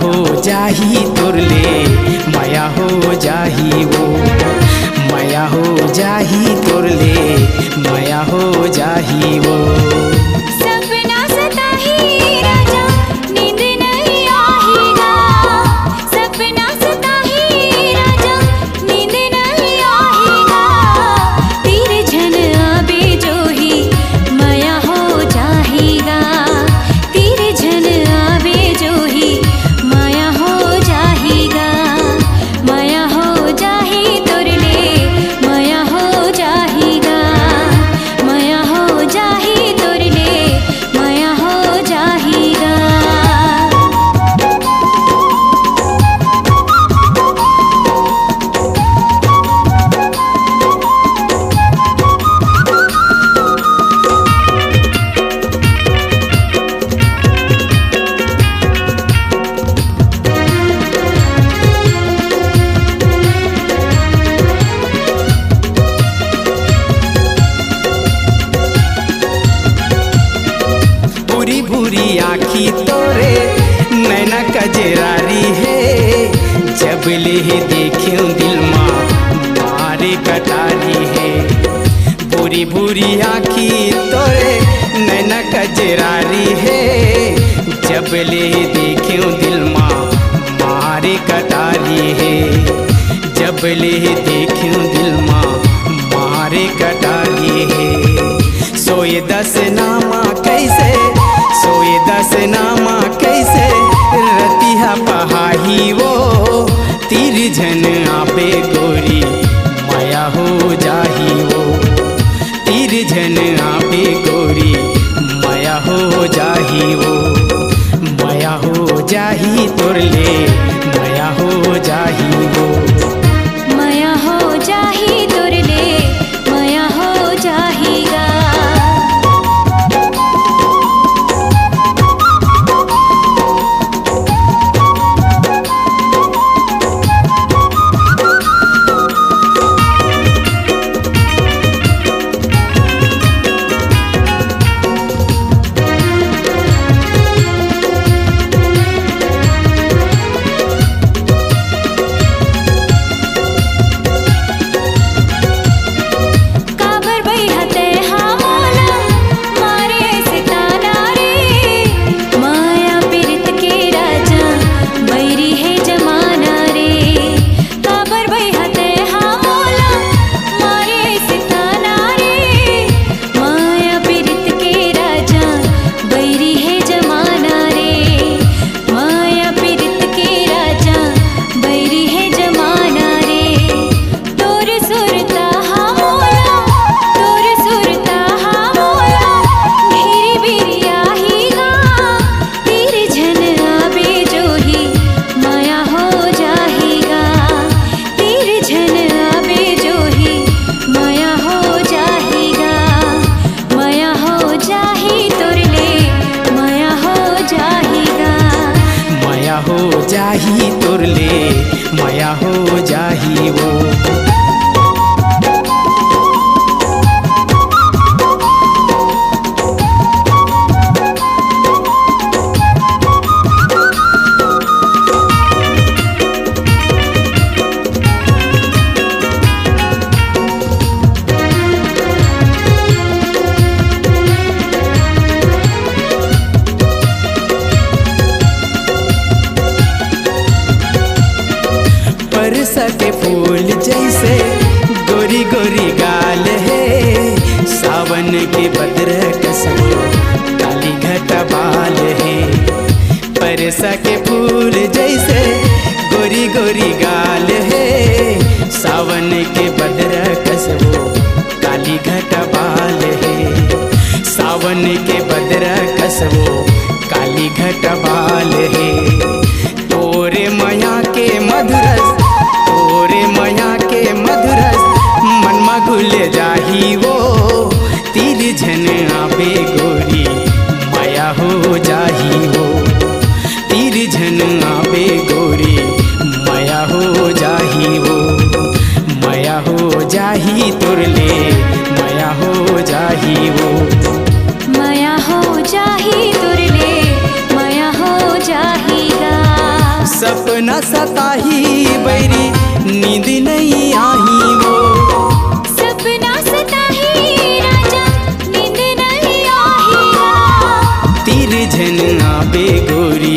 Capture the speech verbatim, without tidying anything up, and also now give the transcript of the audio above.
हो जाही तोर ले, मया हो जाही वो, मया हो जाही तोर ले, मया हो जाही वो। सपना सताही राजा, नींद नहीं आही गा। सपना सताही राजा, नींद नहीं आही गा। तीर झन आबे जोही, मया हो जाही गा। तीर झन आबे जोही, मया हो जाही गा। मया हो जाही तोर ले, मया हो जाही गा। मया हो जाही तोर ले, मया हो जाही गा। भूरी भूरी आँखी तोरे, नैना कजरारी हे। जब ले हे देखेंव दिल मा मारे कटारी हे। भूरी भूरी आँखी तोरे, नैना कजरारी हे। जब ले हे देखेंव दिल मा मारे कटारी हे। जब ले हे देखेंव दिल मा मारे कटारी हे। सोए दस नामा कैसे, सोए दस नामा कैसे, रतिहा पहाही वो। तीर झन आबे गोरी, मया हो जाही वो। तीर झन आबे गोरी, मया हो जाही वो। मया हो जाही तोर ले, मया हो जाही वो। मया हो जाही तोर ले, मया हो जाही गा। काबर बइहा तैं हा मोला मारे सिताना रे, मया पिरित के राजा बैरी हे जमाना रे। काबर बइहा तैं हा मोला मारे सिताना रे, मया पिरित के राजा बैरी हे जमाना रे, मया पिरित के राजा बैरी हे जमाना रे। तोर सुरता हा मोला, तोर सुरता हा मोला, घेरी बिरियाही गा। तीर झन आबे जोही, मया हो जाही गा। तीर झन आबे जोही, मया हो जाही गा। मया हो जाही तोर ले, मया हो जाही गा। मया हो जाही तोर ले, मया हो जाही वो। परसा के फूल जैसे गोरी गोरी गाल हे, सावन के बदर कस वो काली घटा बाल हे। परसा के फूल जैसे गोरी गोरी गाल हे, सावन के बदर कस वो काली घटा बाल हे। सावन के बदर कस वो काली घटा बाल हे। तोरे मया के मधुरस, तोरे मया के मधुरस, मन मा घुल जाही वो। तीर झन आबे गोरी, मया हो जाही वो। तीर झन आबे गोरी, मया हो जाही वो। मया हो जाही तोर ले, मया हो जाही वो। मया हो जाही तोर ले, मया हो जाही गा। ना सताही बैरी, नींद नहीं आही वो। सपना सताही राजा, नींद नहीं आही गा। तीर झन आबे गोरी,